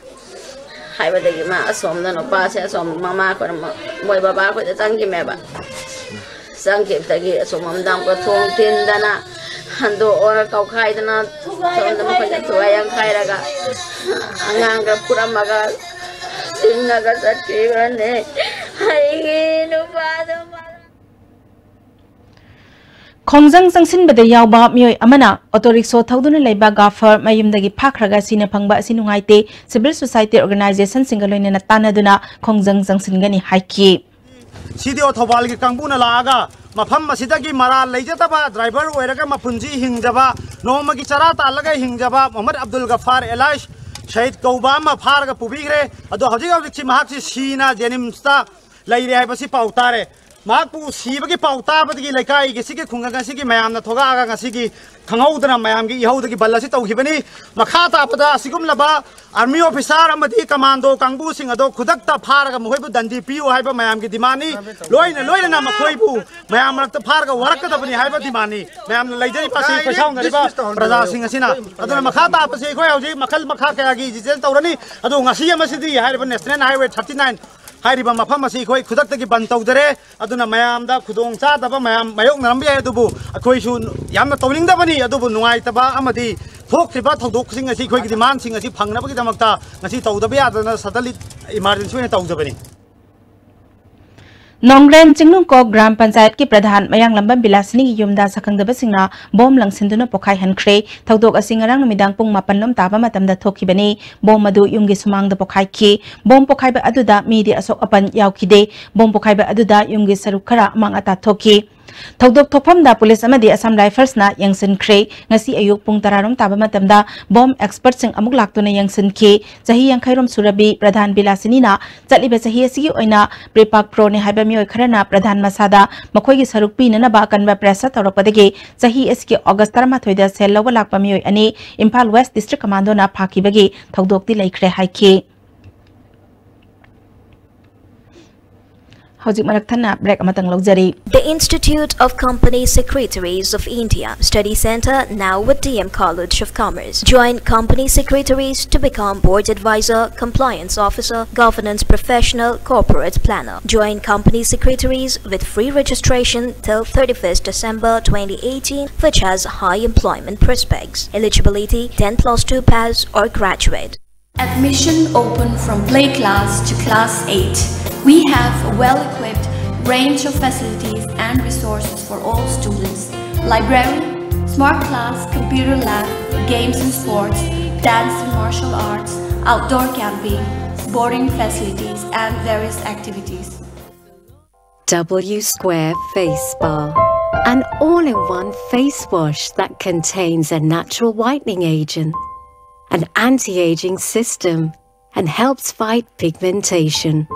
ꯍꯥꯏꯕꯗꯒꯤ ꯃꯥ ꯑꯁꯣꯝꯗ ꯅꯨꯄꯥꯁꯦ ꯑꯁꯣꯝ ꯃꯃꯥ ꯑꯩꯈꯣꯏꯅ ꯃ-, ꯃꯣꯏ ꯕꯕꯥ ꯑꯩꯈꯣꯏꯗ ꯆꯪꯈꯤꯃꯦꯕ꯫ ꯆꯪꯈꯤꯕꯗꯒꯤ ꯑꯁꯣꯝ ꯑꯃꯗ ꯑꯃꯨꯛꯀ ꯊꯣꯡ ꯊꯤꯟꯗꯅ, ꯍꯟꯗꯣꯛꯑꯣꯅ ꯀꯧꯈꯥꯏꯗꯅ, ꯁꯣꯝꯗ ꯃꯈꯣꯏꯅ ꯊꯨꯒꯥꯏ ꯌꯥꯡꯈꯥꯏꯔꯒ ꯑꯉꯥꯡꯒ ꯐꯨꯔꯝꯃꯒ ꯆꯤꯡꯉꯒ ꯆꯠꯈꯤꯕꯅꯦ꯫ ꯑꯩꯒꯤ ꯅꯨꯄꯥꯗꯣ ꯃꯥ- ꯈꯣꯡꯖꯪ ꯆꯪꯁꯤꯟꯕꯗ ꯌꯥꯎꯕ ꯃꯤꯑꯣꯏ ꯑꯃꯅ ꯑꯣꯇꯣ ꯔꯤꯛꯁꯣ ꯊꯧꯗꯨꯅ ꯂꯩꯕ ꯒꯥꯐꯔ ꯃꯌꯨꯝꯗꯒꯤ ꯐꯥꯈ꯭ꯔꯒ ꯁꯤꯅ ꯐꯪꯕ ꯑꯁꯤ ꯅꯨꯡꯉꯥꯏꯇꯦ꯫ Civil society organizationꯁꯤꯡꯒ ꯂꯣꯏꯅꯅ ꯇꯥꯟꯅꯗꯨꯅ ꯈꯣꯡꯖꯪ ꯆꯪꯁꯤꯟꯒꯅꯤ ꯍꯥꯏꯈꯤ꯫ CDO ꯊꯧꯕꯥꯜꯒꯤ ꯀꯥꯡꯕꯨꯅ ꯂꯥꯛꯑꯒ ꯃꯐꯝ ꯑꯁꯤꯗꯒꯤ ꯃꯔꯥꯜ ꯂꯩꯖꯗꯕ, driver ꯑꯣꯏꯔꯒ ꯃꯄꯨꯟꯁꯤ ꯍꯤꯡꯖꯕ, ꯅꯣꯡꯃꯒꯤ ꯆꯔꯥ ꯇꯥꯜꯂꯒ ꯍꯤꯡꯖꯕ ꯃꯣꯍꯝꯃꯗ ꯑꯕꯗꯨꯜ ꯒꯐꯥꯔ alias ꯁꯍꯤꯗ ꯀꯧꯕ ꯑꯃ ꯐꯥꯔꯒ ꯄꯨꯕꯤꯈ꯭ꯔꯦ꯫ ꯑꯗꯣ ꯍꯧꯖꯤꯛ ꯍꯧꯖꯤꯛꯁꯤ ꯃꯍꯥꯛꯁꯤ ꯁꯤꯅ ꯖꯦꯅꯤꯝꯁꯇ ꯂꯩꯔꯦ ꯍꯥꯏꯕꯁꯤ ꯄꯥꯎ ꯇꯥꯔꯦ꯫ ꯃꯍꯥꯛꯄꯨ ꯁꯤꯕꯒꯤ ꯄꯥꯎ ꯇꯥꯕꯗꯒꯤ ꯂꯩꯀꯥꯏꯒꯤ ꯁꯤꯒꯤ ꯈꯨꯡꯒꯪ ꯑꯁꯤꯒꯤ ꯃꯌꯥꯝꯅ ꯊꯣꯛꯂꯛꯑꯒ ꯉꯁꯤꯒꯤ ꯈꯪꯍꯧꯗꯅ ꯃꯌꯥꯝꯒꯤ ꯏꯍꯧꯗꯒꯤ ꯕꯟ ꯑꯁꯤ ꯇꯧꯈꯤꯕꯅꯤ꯫ ꯃꯈꯥ ꯇꯥꯕꯗ ꯑꯁꯤꯒꯨꯝꯂꯕ army officer ꯑꯃꯗꯤ commando ꯀꯥꯡꯕꯨꯁꯤꯡ ꯑꯗꯣ ꯈꯨꯗꯛꯇ ꯐꯥꯔꯒ ꯃꯈꯣꯏꯕꯨ ꯗꯟꯗꯤ ꯄꯤꯌꯨ ꯍꯥꯏꯕ ꯃꯌꯥꯝꯒꯤ demandꯅꯤ꯫ ꯂꯣꯏꯅ ꯂꯣꯏꯅꯅ ꯃꯈꯣꯏꯕꯨ ꯃꯌꯥꯝ ꯃꯔꯛꯇ ꯐꯥꯔꯒ ꯋꯥꯔꯛꯀꯗꯕꯅꯤ ꯍꯥꯏꯕ demandꯅꯤ꯫ ꯃꯌꯥꯝꯅ ꯂꯩꯖꯔꯤꯕ ꯑꯁꯤ ꯈꯣꯏꯁꯥꯎꯅꯔꯤꯕ ꯄ꯭ꯔꯖꯥꯁꯤꯡ ꯑꯁꯤꯅ꯫ ꯑꯗꯨꯅ ꯃꯈꯥ ꯇꯥꯕꯁꯤ ꯑꯩꯈꯣꯏ ꯍꯧꯖꯤꯛ ꯃꯈꯜ ꯃꯈꯥ ꯀꯌꯥꯒꯤ detail ꯇꯧꯔꯅꯤ꯫ ꯑꯗꯣ ꯉꯁꯤ ꯑꯃꯁꯤꯗꯤ ꯍꯥꯏꯔꯤꯕ National Highway thirty nine ꯍꯥꯏꯔꯤꯕ ꯃꯐꯝ ꯑꯁꯤ ꯑꯩꯈꯣꯏ ꯈꯨꯗꯛꯇꯒꯤ ꯕꯟ ꯇꯧꯖꯔꯦ꯫ ꯑꯗꯨꯅ ꯃꯌꯥꯝꯗ ꯈꯨꯗꯣꯡ ꯆꯥꯗꯕ ꯃꯌꯥꯝ ꯃꯥꯌꯣꯛꯅꯔꯝꯕ ꯌꯥꯏ, ꯑꯗꯨꯕꯨ ꯑꯩꯈꯣꯏꯁꯨ ꯌꯥꯝꯅ ꯇꯧꯅꯤꯡꯗꯕꯅꯤ, ꯑꯗꯨꯕꯨ ꯅꯨꯡꯉꯥꯏꯇꯕ ꯑꯃꯗꯤ ꯊꯣꯛꯈ꯭ꯔꯤꯕ ꯊꯧꯗꯣꯛꯁꯤꯡ ꯑꯁꯤ ꯑꯩꯈꯣꯏꯒꯤ demandꯁꯤꯡ ꯑꯁꯤ ꯐꯪꯅꯕꯒꯤꯗꯃꯛꯇ ꯉꯁꯤ ꯇꯧꯗꯕ ꯌꯥꯗꯗꯅ suddenly emergency ꯑꯣꯏꯅ ꯇꯧꯖꯕꯅꯤ꯫ ꯅꯣꯡꯒ꯭ꯔꯦꯟ ꯆꯤꯡꯅꯨꯡꯀꯣꯛ ꯒ꯭ꯔꯥꯝ ꯄꯟꯆꯥꯌꯠꯀꯤ ꯄ꯭ꯔꯙꯥꯟ ꯃꯌꯥꯡꯂꯝꯕꯝ ꯕꯤꯂꯥꯁꯤꯅꯤꯒꯤ ꯌꯨꯝꯗ ꯁꯛꯈꯪꯗꯕꯁꯤꯡꯅ ꯕꯣꯝ ꯂꯪꯁꯤꯟꯗꯨꯅ ꯄꯣꯈꯥꯏꯍꯟꯈ꯭ꯔꯦ꯫ ꯊꯧꯗꯣꯛ ꯑꯁꯤ ꯉꯔꯥꯡ ꯅꯨꯃꯤꯗꯥꯡ ꯄꯨꯡ ꯃꯥꯄꯟ ꯂꯣꯝ ꯇꯥꯕ ꯃꯇꯝꯗ ꯊꯣꯛꯈꯤꯕꯅꯤ꯫ ꯕꯣꯝ ꯑꯗꯨ ꯌꯨꯝꯒꯤ ꯁꯨꯃꯥꯡꯗ ꯄꯣꯈꯥꯏꯈꯤ꯫ ꯕꯣꯝ ꯄꯣꯈꯥꯏꯕ ꯑꯗꯨꯗ ꯃꯤꯗꯤ ꯑꯁꯣꯛ ꯑꯄꯟ ꯌꯥꯎꯈꯤꯗꯦ꯫ ꯕꯣꯝ ꯄꯣꯈꯥꯏꯕ ꯑꯗꯨꯗ ꯌꯨꯝꯒꯤ ꯁꯔꯨꯛ ꯈꯔ ꯑꯃꯥꯡ ꯑꯇꯥ ꯊꯣꯛꯈꯤ꯫ ꯊꯧꯗꯣꯛ ꯊꯣꯛꯐꯝꯗ ꯄꯨꯂꯤꯁ ꯑꯃꯗꯤ ꯑꯁꯥꯝ ꯔꯥꯏꯐꯜꯁꯅ ꯌꯦꯡꯁꯤꯟꯈ꯭ꯔꯦ꯫ ꯉꯁꯤ ꯑꯌꯨꯛ ꯄꯨꯡ ꯇꯔꯥ ꯔꯣꯝ ꯇꯥꯕ ꯃꯇꯝꯗ ꯕꯣꯝ ꯑꯦꯛꯁꯄꯔꯠꯁꯤꯡ ꯑꯃꯨꯛ ꯂꯥꯛꯇꯨꯅ ꯌꯦꯡꯁꯤꯟꯈꯤ꯫ ꯆꯍꯤ ꯌꯥꯡꯈꯩ ꯔꯣꯝ ꯁꯨꯔꯕꯤ ꯄ꯭ꯔꯙꯥꯟ ꯕꯤꯂꯥꯁꯤꯅꯤꯅ ꯆꯠꯂꯤꯕ ꯆꯍꯤ ꯑꯁꯤꯒꯤ ꯑꯣꯏꯅ ꯄ꯭ꯔꯤꯄꯥꯛ ꯄ꯭ꯔꯣꯅꯤ ꯍꯥꯏꯕ ꯃꯤꯑꯣꯏ ꯈꯔꯅ ꯄ꯭ꯔꯙꯥꯟ ꯃꯁꯥꯗ ꯃꯈꯣꯏꯒꯤ ꯁꯔꯨꯛ ꯄꯤꯅꯅꯕ ꯑꯀꯟꯕ ꯄ꯭ꯔꯦꯁꯔ ꯇꯧꯔꯛꯄꯗꯒꯤ ꯆꯍꯤ ꯑꯁꯤꯒꯤ ꯑꯣꯒꯁ ꯇꯔꯥꯃꯥꯊꯣꯏꯗ ꯁꯦꯜ ꯂꯧꯕ ꯂꯥꯛꯄ ꯃꯤꯑꯣꯏ ꯑꯅꯤ ꯏꯝꯐꯥꯜ ꯋꯦꯁ ꯗꯤꯁꯇ꯭ꯔꯤꯛ ꯀꯃꯥꯟꯗꯣꯅ ꯐꯥꯈꯤꯕꯒꯤ ꯊꯧꯗꯣꯛꯇꯤ ꯂꯩꯈ꯭ꯔꯦ ꯍꯥꯏꯈꯤ꯫ ꯍꯧꯖꯤꯛ ꯃꯔꯛ ꯊꯠꯅ ꯕ꯭ꯔꯦꯛ ꯑꯃꯇꯪ ꯂꯧꯖꯔꯤ꯫ The Institute of Company Secretaries of India Study Center, now with D M College of Commerce. Join company secretaries to become board advisor, compliance officer, governance professional, corporate planner. Join company secretaries with free registration till thirty-first December twenty eighteen, which has high employment prospects. Eligibility: ten plus two pass or graduate. Admission open from play class to class eight. We have a well-equipped range of facilities and resources for all students. Library, smart class, computer lab, games and sports, dance and martial arts, outdoor camping, boarding facilities, and various activities. W Square Face Bar. An all-in-one face wash that contains a natural whitening agent, an anti-aging system, and helps fight pigmentation.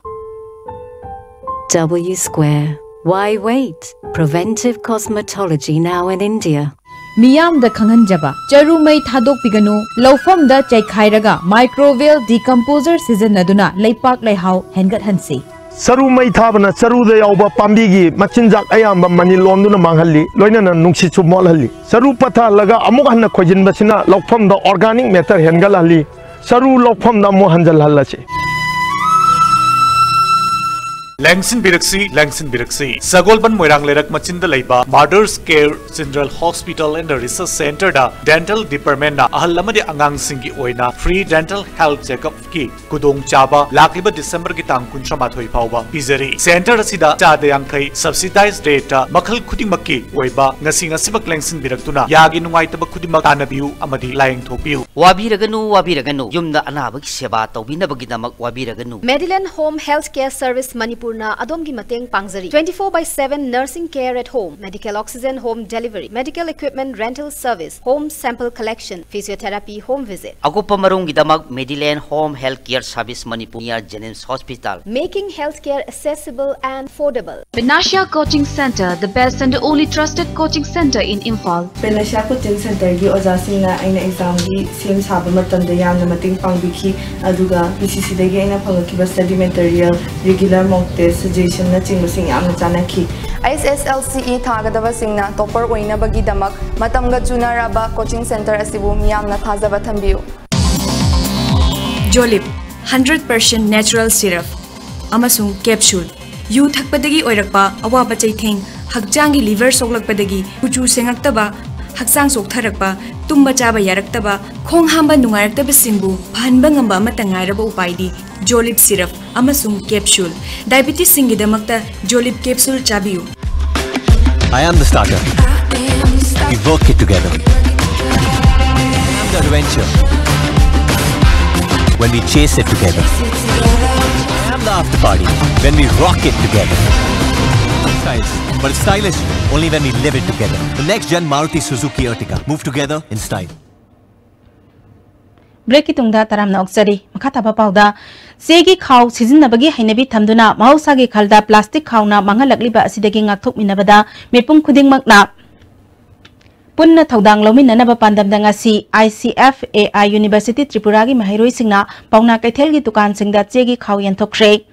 W Square. Why wait? Preventive cosmetology now in India. ꯃꯤꯌꯥꯝꯗ ꯈꯪꯍꯟꯖꯕ: ꯆꯔꯨ ꯃꯩ ꯊꯥꯗꯣꯛꯄꯤꯒꯅꯨ꯫ ꯂꯧꯐꯝꯗ ꯆꯩꯈꯥꯏꯔꯒ microbial decomposer ꯁꯤꯖꯤꯟꯅꯗꯨꯅ ꯂꯩꯄꯥꯛ ꯂꯩꯍꯥꯎ ꯍꯦꯟꯒꯠꯍꯟꯁꯤ꯫ ꯆꯔꯨ ꯃꯩ ꯊꯥꯕꯅ ꯆꯔꯨꯗ ꯌꯥꯎꯕ ꯄꯥꯝꯕꯤꯒꯤ ꯃꯆꯤꯟꯖꯥꯛ ꯑꯌꯥꯝꯕ ꯃꯅꯤꯜ ꯑꯣꯟꯗꯨꯅ ꯃꯥꯡꯍꯜꯂꯤ, ꯂꯣꯏꯅꯅ ꯅꯨꯡꯁꯤꯠꯁꯨ ꯃꯣꯠꯍꯜꯂꯤ꯫ ꯆꯔꯨ ꯄꯠꯊꯍꯜꯂꯒ ꯑꯃꯨꯛ ꯍꯟꯅ ꯈꯣꯏꯖꯤꯟꯕꯁꯤꯅ ꯂꯧꯐꯝꯗ organic matter ꯍꯦꯟꯒꯠꯍꯜꯂꯤ꯫ ꯆꯔꯨ ꯂꯧꯐꯝꯗ ꯑꯃꯨꯛ ꯍꯟꯖꯜꯍꯜꯂꯁꯤ꯫ ꯂꯦꯡꯁꯤꯟꯕꯤꯔꯛꯁꯤ, ꯂꯦꯡꯁꯤꯟꯕꯤꯔꯛꯁꯤ꯫ ꯁꯒꯣꯜꯕꯟ ꯃꯣꯏꯔꯥꯡ ꯂꯩꯔꯛ ꯃꯆꯤꯟꯗ ꯂꯩꯕ Mother's Care General Hospital and Research Centerꯗ Dental Departmentꯅ ꯑꯍꯜ ꯑꯃꯗꯤ ꯑꯉꯥꯡꯁꯤꯡꯒꯤ ꯑꯣꯏꯅ free dental health checkupꯀꯤ ꯈꯨꯗꯣꯡꯆꯥꯕ ꯂꯥꯛꯂꯤꯕ Decemberꯒꯤ ꯇꯥꯡ ꯀꯨꯟꯊ꯭ꯔꯥ ꯃꯥꯊꯣꯏ ꯐꯥꯎꯕ ꯄꯤꯖꯔꯤ꯫ Center ꯑꯁꯤꯗ ꯆꯥꯗ ꯌꯥꯡꯈꯩ subsidized rateꯇ ꯃꯈꯜ ꯈꯨꯗꯤꯡꯃꯛꯀꯤ ꯑꯣꯏꯕ ꯉꯁꯤ ꯉꯁꯤꯃꯛ ꯂꯦꯡꯁꯤꯟꯕꯤꯔꯛꯇꯨꯅ ꯌꯥꯒꯤ ꯅꯨꯡꯉꯥꯏꯇꯕ ꯈꯨꯗꯤꯡꯃꯛ ꯇꯥꯟꯅꯕꯤꯌꯨ ꯑꯃꯗꯤ ꯂꯥꯌꯦꯡꯊꯣꯛꯄꯤꯌꯨ꯫ ꯋꯥꯕꯤꯔꯒꯅꯨ, ꯋꯥꯕꯤꯔꯒꯅꯨ꯫ ꯌꯨꯝꯗ ꯑꯅꯥꯕꯒꯤ ꯁꯦꯕꯥ ꯇꯧꯕꯤꯅꯕꯒꯤꯗꯃꯛ ꯋꯥꯕꯤꯔꯒꯅꯨ꯫ Medilane Home Health Care Service ꯃꯅꯤꯄꯨꯔꯅ ꯑꯗꯣꯝꯒꯤ ꯃꯇꯦꯡ ꯄꯥꯡꯖꯔꯤ꯫ Twenty four by seven nursing care at home, medical oxygen home delivery, medical equipment rental service, home sample collection, physiotherapy home visit꯫ ꯑꯀꯨꯞꯄ ꯃꯔꯣꯜꯒꯤꯗꯃꯛ Medilane Home Health Care Service Manipur near Jenims Hospital꯫ Making healthcare accessible and affordable. Panacea Coaching Center, the best and only trusted coaching center in Imphal. Panacea Coaching Centerꯒꯤ ꯑꯣꯖꯥꯁꯤꯡꯅ ꯑꯩꯅ examꯒꯤ ꯁꯦꯝ ꯁꯥꯕ ꯃꯇꯝꯗ ꯌꯥꯝꯅ ꯃꯇꯦꯡ ꯄꯥꯡꯕꯤꯈꯤ, ꯑꯗꯨꯒ P C Cꯗꯒꯤ ꯑꯩꯅ ꯐꯪꯂꯛꯈꯤꯕ study material, regular mock test, suggestionꯅꯆꯤꯡꯕꯁꯤꯡ ꯌꯥꯝꯅ ꯆꯥꯟꯅꯈꯤ꯫ H S L C E ꯊꯥꯒꯗꯕꯁꯤꯡꯅ topper ꯑꯣꯏꯅꯕꯒꯤꯗꯃꯛ ꯃꯇꯝꯒ ꯆꯨꯅꯔꯕ coaching center ꯑꯁꯤꯕꯨ ꯃꯤꯌꯥꯝꯅ ꯊꯥꯖꯕ ꯊꯝꯕꯤꯌꯨ꯫ Jolib, hundred percent natural syrup ꯑꯃꯁꯨꯡ capsule꯫ ꯌꯨ ꯊꯛꯄꯗꯒꯤ ꯑꯣꯏꯔꯛꯄ ꯑꯋꯥꯕ ꯆꯩꯊꯦꯡ, ꯍꯛꯆꯥꯡꯒꯤ liver ꯁꯣꯛꯂꯛꯄꯗꯒꯤ ꯀꯨꯆꯨ ꯁꯦꯡꯉꯛꯇꯕ, ꯍꯛꯆꯥꯡ ꯆꯣꯛꯊꯔꯛꯄ, ꯇꯨꯝꯕ ꯆꯥꯕ ꯌꯥꯔꯛꯇꯕ, ꯈꯣꯡ ꯍꯥꯝꯕ ꯅꯨꯡꯉꯥꯏꯔꯛꯇꯕꯁꯤꯡꯕꯨ ꯐꯍꯟꯕ ꯉꯝꯕ ꯑꯃꯠꯇ ꯉꯥꯏꯔꯕ ꯎꯄꯥꯏꯗꯤ Jolib syrup ꯑꯃꯁꯨꯡ capsule꯫ Diabetesꯁꯤꯡꯒꯤꯗꯃꯛꯇ Jolib capsule ꯆꯥꯕꯤꯌꯨ꯫ I am the starter. We work it together. I am the adventure. When we chase it together. I am the after party. When we rock it together. Styles, but it's stylish only when we live it together. The next gen Maruti Suzuki Ertiga. Move together in style. Breakꯀꯤ ꯇꯨꯡꯗ ꯇꯔꯥꯝꯅ ꯑꯣꯛꯆꯔꯤ꯫ ꯃꯈꯥ ꯇꯥꯕ ꯄꯥꯎꯗ, ꯆꯦꯒꯤ ꯈꯥꯎ ꯁꯤꯖꯤꯟꯅꯕꯒꯤ ꯍꯩꯅꯕꯤ ꯊꯝꯗꯨꯅ ꯃꯍꯧꯁꯥꯒꯤ ꯈꯜꯗ plastic ꯈꯥꯎꯅ ꯃꯥꯡꯍꯜꯂꯛꯂꯤꯕ ꯑꯁꯤꯗꯒꯤ ꯉꯥꯛꯊꯣꯛꯃꯤꯟꯅꯕꯗ ꯃꯤꯄꯨꯝ ꯈꯨꯗꯤꯡꯃꯛꯅ ꯄꯨꯟꯅ ꯊꯧꯗꯥꯡ ꯂꯧꯃꯤꯟꯅꯅꯕ ꯄꯥꯟꯗꯝꯗ ꯉꯁꯤ I C F A I University ꯇ꯭ꯔꯤꯄꯨꯔꯥꯒꯤ ꯃꯍꯩꯔꯣꯏꯁꯤꯡꯅ ꯄꯥꯎꯅꯥ ꯀꯩꯊꯦꯜꯒꯤ ꯗꯨꯀꯥꯟꯁꯤꯡꯗ ꯆꯦꯒꯤ ꯈꯥꯎ ꯌꯦꯟꯊꯣꯛꯈ꯭ꯔꯦ꯫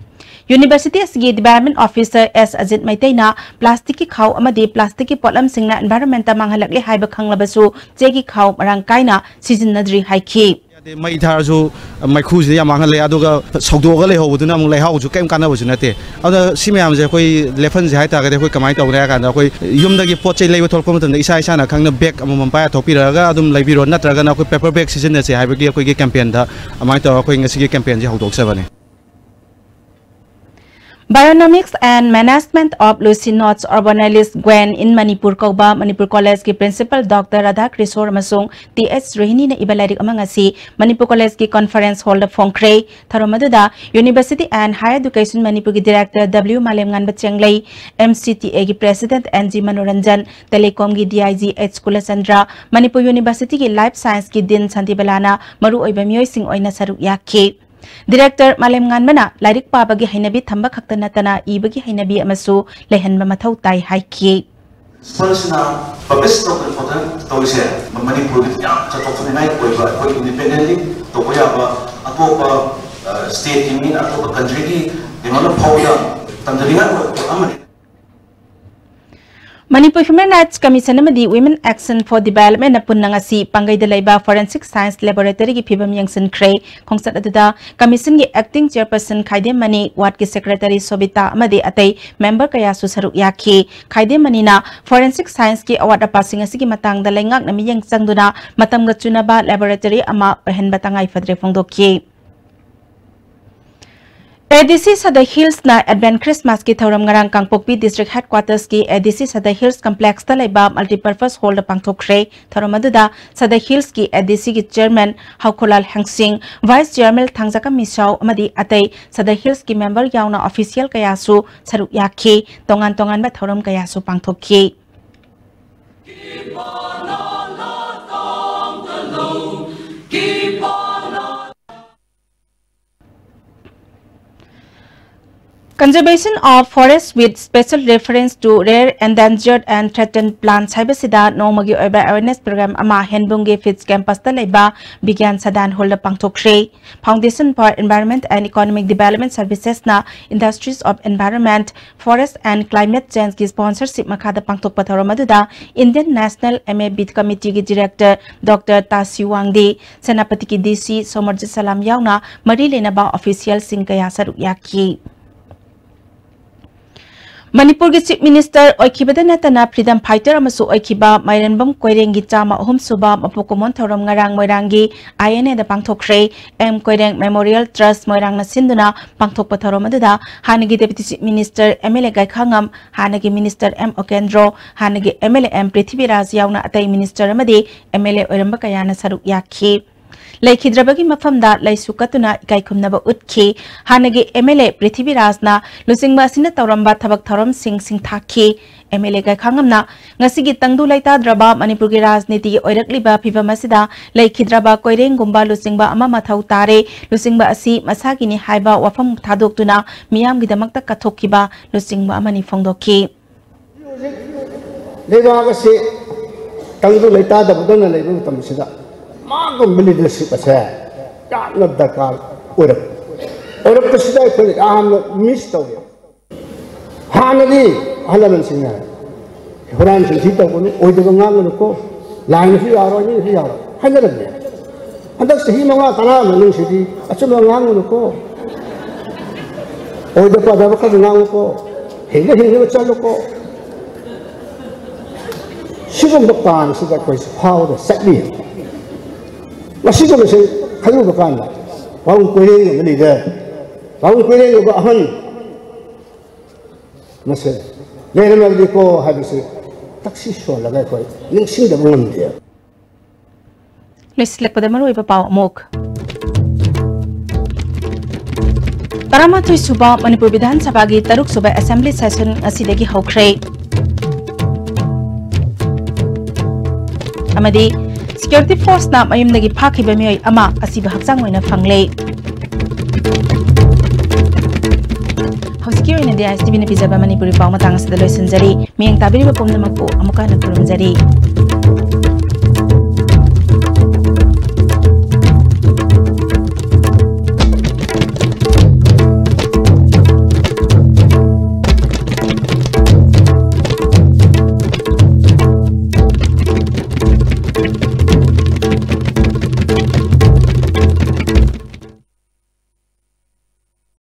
University ꯑꯁꯤꯒꯤ development officer S ꯑꯖꯤꯠ ꯃꯩꯇꯩꯅ plasticꯀꯤ ꯈꯥꯎ ꯑꯃꯗꯤ plasticꯀꯤ ꯄꯣꯠꯂꯝꯁꯤꯡꯅ environmentꯇ ꯃꯥꯡꯍꯜꯂꯛꯂꯦ ꯍꯥꯏꯕ ꯈꯪꯂꯕꯁꯨ ꯆꯦꯒꯤ ꯈꯥꯎ ꯃꯔꯥꯡ ꯀꯥꯏꯅ ꯁꯤꯖꯤꯟꯅꯗ꯭ꯔꯤ ꯍꯥꯏꯈꯤ꯫ ꯑꯗꯩ ꯃꯩ ꯊꯥꯔꯁꯨ ꯃꯩꯈꯨꯁꯤꯗ ꯌꯥꯝ ꯃꯥꯡꯍꯜꯂꯦ, ꯑꯗꯨꯒ ꯁꯧꯗꯣꯛꯑꯒ ꯂꯩꯍꯧꯕꯗꯨꯅ ꯑꯃꯨꯛ ꯂꯩꯍꯥꯎꯁꯨ ꯀꯩꯝ ꯀꯥꯟꯅꯕꯁꯨ ꯅꯠꯇꯦ꯫ ꯑꯗꯨꯅ ꯁꯤ ꯃꯌꯥꯝꯁꯦ ꯑꯩꯈꯣꯏ ꯂꯦꯞꯍꯟꯁꯦ ꯍꯥꯏ ꯇꯥꯔꯒꯗꯤ ꯑꯩꯈꯣꯏ ꯀꯃꯥꯏꯅ ꯇꯧꯅꯤ ꯍꯥꯏ ꯀꯥꯟꯗ, ꯑꯩꯈꯣꯏ ꯌꯨꯝꯗꯒꯤ ꯄꯣꯠ ꯆꯩ ꯂꯩꯕ ꯊꯣꯛꯂꯛꯄ ꯃꯇꯝꯗ ꯏꯁꯥ ꯏꯁꯥꯅ ꯈꯪꯅ ꯕꯦꯒ ꯑꯃꯃꯝ ꯄꯥꯏꯔ ꯊꯣꯛꯄꯤꯔꯛꯑꯒ ꯑꯗꯨꯝ ꯂꯩꯕꯤꯔꯣ, ꯅꯠꯇ꯭ꯔꯒꯅ ꯑꯩꯈꯣꯏ ꯄꯦꯄꯔ ꯕꯦꯒ ꯁꯤꯖꯤꯟꯅꯁꯦ ꯍꯥꯏꯕꯒꯤ ꯑꯩꯈꯣꯏꯒꯤ ꯀꯦꯝꯄꯦꯟꯗ ꯑꯗꯨꯃꯥꯏꯅ ꯇꯧꯔꯒ ꯑꯩꯈꯣꯏ ꯉꯁꯤꯒꯤ ꯀꯦꯝꯄꯦꯟꯁꯦ ꯍꯧꯗꯣꯛꯆꯕꯅꯤ꯫ Bionomics and Management of Leucinodes Orbonalis Gwen in Manipur ꯀꯧꯕ ꯃꯅꯤꯄꯨꯔ ꯀꯣꯂꯦꯖꯀꯤ ꯄ꯭ꯔꯤꯟꯁꯤꯄꯜ ꯗꯣꯛꯇꯔ ꯔꯥꯙꯥ ꯀ꯭ꯔꯤꯁꯣꯔ ꯑꯃꯁꯨꯡ ꯇꯤ ꯑꯩꯆ ꯔꯣꯍꯤꯅꯤꯅ ꯏꯕ ꯂꯥꯏꯔꯤꯛ ꯑꯃ ꯉꯁꯤ ꯃꯅꯤꯄꯨꯔ ꯀꯣꯂꯦꯖꯀꯤ ꯀꯣꯟꯐꯔꯦꯟꯁ ꯍꯣꯜꯗ ꯐꯣꯡꯈ꯭ꯔꯦ꯫ ꯊꯧꯔꯝ ꯑꯗꯨꯗ University and Higher Education ꯃꯅꯤꯄꯨꯔꯒꯤ director W Malemnganba Chenglei, M C T ꯑꯦꯒꯤ ꯄ꯭ꯔꯦꯁꯤꯗꯦꯟꯠ ꯑꯦꯟ ꯖꯤ ꯃꯅꯣꯔꯟꯖꯟ, ꯇꯦꯂꯦꯀꯣꯝꯒꯤ D I G H Kulachandra, Manipur ꯌꯨꯅꯤꯚꯔꯁꯤꯇꯤꯒꯤ ꯂꯥꯏꯐ ꯁꯥꯏꯟꯁꯀꯤ ꯗꯤꯟ ꯁꯥꯟꯇꯤꯕꯂꯥꯅ ꯃꯔꯨꯑꯣꯏꯕ ꯃꯤꯑꯣꯏꯁꯤꯡ ꯑꯣꯏꯅ ꯁꯔꯨꯛ ꯌꯥꯈꯤ꯫ ꯗꯤꯔꯦꯛꯇꯔ ꯃꯥꯂꯦꯝꯉꯥꯟꯕꯅ ꯂꯥꯏꯔꯤꯛ ꯄꯥꯕꯒꯤ ꯍꯩꯅꯕꯤ ꯊꯝꯕ ꯈꯛꯇ ꯅꯠꯇꯅ ꯏꯕꯒꯤ ꯍꯩꯅꯕꯤ ꯑꯃꯁꯨ ꯂꯩꯍꯟꯕ ꯃꯊꯧ ꯇꯥꯏ ꯍꯥꯏꯈꯤ꯫ ꯄ꯭ꯔꯤꯟꯁꯤꯄꯜꯁꯤꯅ ꯄꯕ꯭ꯂꯤꯁ ꯇꯧꯗꯅ ꯈꯣꯠꯇꯅ ꯇꯧꯔꯤꯁꯦ ꯃꯅꯤꯄꯨꯔꯒꯤꯗꯤ ꯌꯥꯝ ꯆꯥꯎꯊꯣꯛꯆꯅꯤꯡꯉꯥꯏ ꯑꯣꯏꯕ, ꯑꯩꯈꯣꯏ ꯏꯟꯗꯤꯄꯦꯟꯗꯦꯟꯂꯤ ꯇꯧꯕ ꯌꯥꯕ, ꯑꯇꯣꯞꯄ ꯁ꯭ꯇꯦꯠꯀꯤ ꯃꯤ, ꯑꯇꯣꯞꯄ ꯀꯟꯇ꯭ꯔꯤꯒꯤ ꯀꯩꯅꯣꯅ ꯐꯥꯎꯕꯗ ꯇꯝꯖꯅꯤꯡꯉꯥꯏ ꯑꯣꯏꯕ ꯄꯣꯠ ꯑꯃꯅꯤ꯫ ꯃꯅꯤꯄꯨꯔ ꯍ꯭ꯌꯨꯃꯦꯟ ꯔꯥꯏꯠꯁ ꯀꯃꯤꯁꯟ ꯑꯃꯗꯤ Women Action for Developmentꯅ ꯄꯨꯟꯅ ꯉꯁꯤ ꯄꯥꯡꯒꯩꯗ ꯂꯩꯕ Forensic Science Laboratoryꯒꯤ ꯐꯤꯕꯝ ꯌꯦꯡꯁꯤꯟꯈ꯭ꯔꯦ꯫ ꯈꯣꯡꯆꯠ ꯑꯗꯨꯗ ꯀꯃꯤꯁꯟꯒꯤ acting chairperson ꯈꯥꯏꯗꯦꯝ ꯃꯅꯤ, ꯋꯥꯔꯗꯀꯤ ꯁꯦꯀ꯭ꯔꯦꯇꯔꯤ ꯁꯣꯕꯤꯇꯥ ꯑꯃꯗꯤ ꯑꯇꯩ ꯃꯦꯝꯕꯔ ꯀꯌꯥꯁꯨ ꯁꯔꯨꯛ ꯌꯥꯈꯤ꯫ ꯈꯥꯏꯗꯦꯝ ꯃꯅꯤꯅ Forensic Scienceꯀꯤ ꯑꯋꯥꯠ ꯑꯄꯥꯁꯤꯡ ꯑꯁꯤꯒꯤ ꯃꯇꯥꯡꯗ ꯂꯩꯉꯥꯛꯅ ꯃꯤꯠꯌꯦꯡ ꯆꯪꯗꯨꯅ ꯃꯇꯝꯒ ꯆꯨꯅꯕ laboratory ꯑꯃ ꯑꯣꯏꯍꯟꯕ ꯇꯉꯥꯏ ꯐꯗ꯭ꯔꯦ ꯐꯣꯡꯗꯣꯛꯈꯤ꯫ ꯑꯦ ꯗꯤ ꯁꯤ ꯁꯗ ꯍꯤꯜꯁꯅ Advent Christmasꯀꯤ ꯊꯧꯔꯝ ꯉꯔꯥꯡ ꯀꯥꯡꯄꯣꯛꯄꯤ District Headquartersꯀꯤ ꯑꯦ ꯗꯤ ꯁꯤ ꯁꯗ ꯍꯤꯜꯁ Complexꯇ ꯂꯩꯕ Multipurpose Hallꯗ ꯄꯥꯡꯊꯣꯛꯈ꯭ꯔꯦ꯫ ꯊꯧꯔꯝ ꯑꯗꯨꯗ ꯁꯗ ꯍꯤꯜꯁꯀꯤ ꯑꯦ ꯗꯤ ꯁꯤꯒꯤ chairman ꯍꯧꯈꯣꯂꯥꯜ ꯍꯦꯡꯁꯤꯡ, vice chairman ꯊꯥꯡꯖꯀꯝ ꯃꯤꯁꯥꯎ ꯑꯃꯗꯤ ꯑꯇꯩ ꯁꯗ ꯍꯤꯜꯁꯀꯤ ꯃꯦꯝꯕꯔ ꯌꯥꯎꯅ official ꯀꯌꯥꯁꯨ ꯁꯔꯨꯛ ꯌꯥꯈꯤ꯫ ꯇꯣꯉꯥꯟ ꯇꯣꯉꯥꯟꯕ ꯊꯧꯔꯝ ꯀꯌꯥꯁꯨ ꯄꯥꯡꯊꯣꯛꯈꯤ꯫ Conservation of Forest with Special Reference to Rare, Endangered and Threatened Plants ꯍꯥꯏꯕꯁꯤꯗ ꯅꯣꯡꯃꯒꯤ ꯑꯣꯏꯕ awareness program ꯑꯃ ꯍꯦꯟꯕꯨꯡꯒꯤ ꯐꯤꯠꯁ ꯀꯦꯝꯄꯁꯇ ꯂꯩꯕ ꯕꯤꯒ꯭ꯌꯥꯟ ꯁꯗꯥꯟ ꯍꯣꯜꯗ ꯄꯥꯡꯊꯣꯛꯈ꯭ꯔꯦ꯫ Foundation for Environment and Economic Development Servicesꯅ Industries of Environment, Forest and Climate Changeꯒꯤ sponsorship ꯃꯈꯥꯗ ꯄꯥꯡꯊꯣꯛꯄ ꯊꯧꯔꯝ ꯑꯗꯨꯗ Indian National M A Beat Committeeꯒꯤ director Doctor ꯇꯥꯁꯤ Wangdi, ꯁꯦꯅꯥꯄꯇꯤꯒꯤ D C ꯁꯣꯃꯔꯖꯤꯠ ꯁꯂꯥꯝ ꯌꯥꯎꯅ ꯃꯔꯤ ꯂꯩꯅꯕ officialꯁꯤꯡ ꯀꯌꯥ ꯁꯔꯨꯛ ꯌꯥꯈꯤ꯫ ꯃꯅꯤꯄꯨꯔꯒꯤ Chief Minister ꯑꯣꯏꯈꯤꯕꯗ ꯅꯠꯇꯅ freedom fighter ꯑꯃꯁꯨ ꯑꯣꯏꯈꯤꯕ ꯃꯥꯏꯔꯦꯟꯕꯝ ꯀꯣꯏꯔꯦꯡꯒꯤ ꯆꯥꯝꯃ ꯑꯍꯨꯝ ꯁꯨꯕ ꯃꯄꯣꯛ ꯀꯨꯝꯑꯣꯟ ꯊꯧꯔꯝ ꯉꯔꯥꯡ ꯃꯣꯏꯔꯥꯡꯒꯤ I N Aꯗ ꯄꯥꯡꯊꯣꯛꯈ꯭ꯔꯦ꯫ M Koireng Memorial Trust ꯃꯣꯏꯔꯥꯡꯅ ꯁꯤꯟꯗꯨꯅ ꯄꯥꯡꯊꯣꯛꯄ ꯊꯧꯔꯝ ꯑꯗꯨꯗ ꯍꯥꯟꯅꯒꯤ Deputy Chief Minister, M L A ꯒꯥꯏꯈꯥꯉꯝ, ꯍꯥꯟꯅꯒꯤ Minister M ꯎꯀꯦꯟꯗ꯭ꯔꯣ, ꯍꯥꯟꯅꯒꯤ M L A M Prithviraj ꯌꯥꯎꯅ ꯑꯇꯩ minister ꯑꯃꯗꯤ M L A ꯑꯣꯏꯔꯝꯕ ꯀꯌꯥꯅ ꯁꯔꯨꯛ ꯌꯥꯈꯤ꯫ ꯂꯩꯈꯤꯗ꯭ꯔꯕꯒꯤ ꯃꯐꯝꯗ ꯂꯩꯁꯨ ꯀꯠꯇꯨꯅ ꯏꯀꯥꯏ ꯈꯨꯝꯅꯕ ꯎꯠꯈꯤ꯫ ꯍꯥꯟꯅꯒꯤ M L A ꯄ꯭ꯔꯤꯊꯤꯕꯤꯔꯥꯖꯅ ꯂꯨꯆꯤꯡꯕ ꯑꯁꯤꯅ ꯇꯧꯔꯝꯕ ꯊꯕꯛ ꯊꯧꯔꯝꯁꯤꯡ ꯁꯤꯡꯊꯥꯈꯤ꯫ M L A ꯒꯥꯏꯈꯥꯉꯝꯅ ꯉꯁꯤꯒꯤ ꯇꯪꯗꯨ ꯂꯩꯇꯥꯗ꯭ꯔꯕ ꯃꯅꯤꯄꯨꯔꯒꯤ ꯔꯥꯖꯅꯤꯇꯤꯒꯤ ꯑꯣꯏꯔꯛꯂꯤꯕ ꯐꯤꯚꯝ ꯑꯁꯤꯗ ꯂꯩꯈꯤꯗ꯭ꯔꯕ ꯀꯣꯏꯔꯦꯡꯒꯨꯝꯕ ꯂꯨꯆꯤꯡꯕ ꯑꯃ ꯃꯊꯧ ꯇꯥꯔꯦ, ꯂꯨꯆꯤꯡꯕ ꯑꯁꯤ ꯃꯁꯥꯒꯤꯅꯤ ꯍꯥꯏꯕ ꯋꯥꯐꯝ ꯊꯥꯗꯣꯛꯇꯨꯅ ꯃꯤꯌꯥꯝꯒꯤꯗꯃꯛꯇ ꯀꯠꯊꯣꯛꯈꯤꯕ ꯂꯨꯆꯤꯡꯕ ꯑꯃꯅꯤ ꯐꯣꯡꯗꯣꯛꯈꯤ꯫ ꯍꯧꯖꯤꯛ ꯂꯩꯕꯥꯛ ꯑꯁꯤ ꯇꯪꯗꯨ ꯂꯩꯇꯥꯗꯕꯗꯧꯅ ꯂꯩꯕ ꯃꯇꯝꯁꯤꯗ ꯃꯥꯒꯨꯝꯕ leadership ꯑꯁꯦ ꯌꯥꯝꯅ ꯗꯔꯀꯥꯔ ꯑꯣꯏꯔꯛꯄ, ꯑꯣꯏꯔꯛꯄꯁꯤꯗ ꯑꯩꯈꯣꯏꯅ ꯌꯥꯝꯅ miss ꯇꯧꯋꯦ꯫ ꯍꯥꯟꯅꯗꯤ ꯑꯍꯜ ꯂꯃꯟꯁꯤꯡꯅ ꯍꯨꯔꯥꯟ ꯆꯤꯟꯊꯤ ꯇꯧꯒꯅꯨ, ꯑꯣꯏꯗꯕ ꯉꯥꯡꯒꯅꯨꯀꯣ, ꯂꯥꯏꯅꯁꯨ ꯌꯥꯔꯣꯏ, ꯃꯤꯅꯁꯨ ꯌꯥꯔꯣꯏ ꯍꯥꯏꯅꯔꯝꯃꯦ꯫ ꯍꯟꯗꯛ ꯆꯍꯤ ꯃꯉꯥ ꯇꯔꯥ ꯃꯅꯨꯡꯁꯤꯗꯤ ꯑꯆꯨꯝꯕ ꯉꯥꯡꯒꯅꯨꯀꯣ, ꯑꯣꯏꯗ ꯄꯥꯗꯕ ꯈꯔ ꯉꯥꯡꯉꯨꯀꯣ, ꯍꯤꯡꯅ ꯍꯤꯡꯅꯕ ꯆꯠꯂꯨꯀꯣ꯫ ꯁꯤꯒꯨꯝꯕ ꯄꯥꯡꯁꯤꯗ ꯑꯩꯈꯣꯏꯁꯦ ꯐꯥꯎꯔꯒ ꯆꯠꯂꯤ꯫ ꯃꯁꯤꯒꯨꯝꯕꯁꯦ ꯈꯜꯂꯨꯕ ꯀꯥꯟꯗ ꯄꯥꯕꯨꯡ ꯀꯣꯏꯔꯦꯡꯒꯨꯝꯕ leader, ꯄꯥꯕꯨꯡ ꯀꯣꯏꯔꯦꯡꯒꯨꯝꯕ ꯑꯍꯟ ꯃꯁꯦ ꯂꯩꯔꯝꯂꯕꯗꯤꯀꯣ ꯍꯥꯏꯕꯁꯤ ꯇꯛꯁꯤ ꯁꯣꯜꯂꯒ ꯑꯩꯈꯣꯏ ꯅꯤꯡꯁꯤꯡꯗꯕ ꯉꯝꯗꯦ꯫ ꯂꯣꯏꯁꯤꯜꯂꯛꯄꯗ ꯃꯔꯨꯑꯣꯏꯕ ꯄꯥꯎ ꯑꯃꯨꯛ꯫ ꯇꯔꯥꯃꯥꯊꯣꯏ ꯁꯨꯕ ꯃꯅꯤꯄꯨꯔ ꯕꯤꯙꯥꯟ ꯁꯚꯥꯒꯤ ꯇꯔꯨꯛ ꯁꯨꯕ assembly session ꯉꯁꯤꯗꯒꯤ ꯍꯧꯈ꯭ꯔꯦ꯫ ꯑꯃꯗꯤ security forceꯅ ꯃꯌꯨꯝꯗꯒꯤ ꯐꯥꯈꯤꯕ ꯃꯤꯑꯣꯏ ꯑꯃ ꯑꯁꯤꯕ ꯍꯛꯆꯥꯡ ꯑꯣꯏꯅ ꯐꯪꯂꯦ꯫ ꯍꯧꯖꯤꯛ ꯗꯤ ꯑꯥꯏ ꯑꯦꯁ ꯇꯤ ꯚꯤꯅ ꯄꯤꯖꯕ ꯃꯅꯤꯄꯨꯔꯤ ꯄꯥꯎ ꯃꯇꯥꯡ ꯑꯁꯤꯗ ꯂꯣꯏꯁꯤꯟꯖꯔꯤ꯫ ꯃꯤꯠꯌꯦꯡ ꯇꯥꯕꯤꯔꯤꯕ ꯄꯨꯝꯅꯃꯛꯄꯨ ꯑꯃꯨꯛꯀ ꯍꯟꯅ ꯈꯨꯔꯨꯝꯖꯔꯤ꯫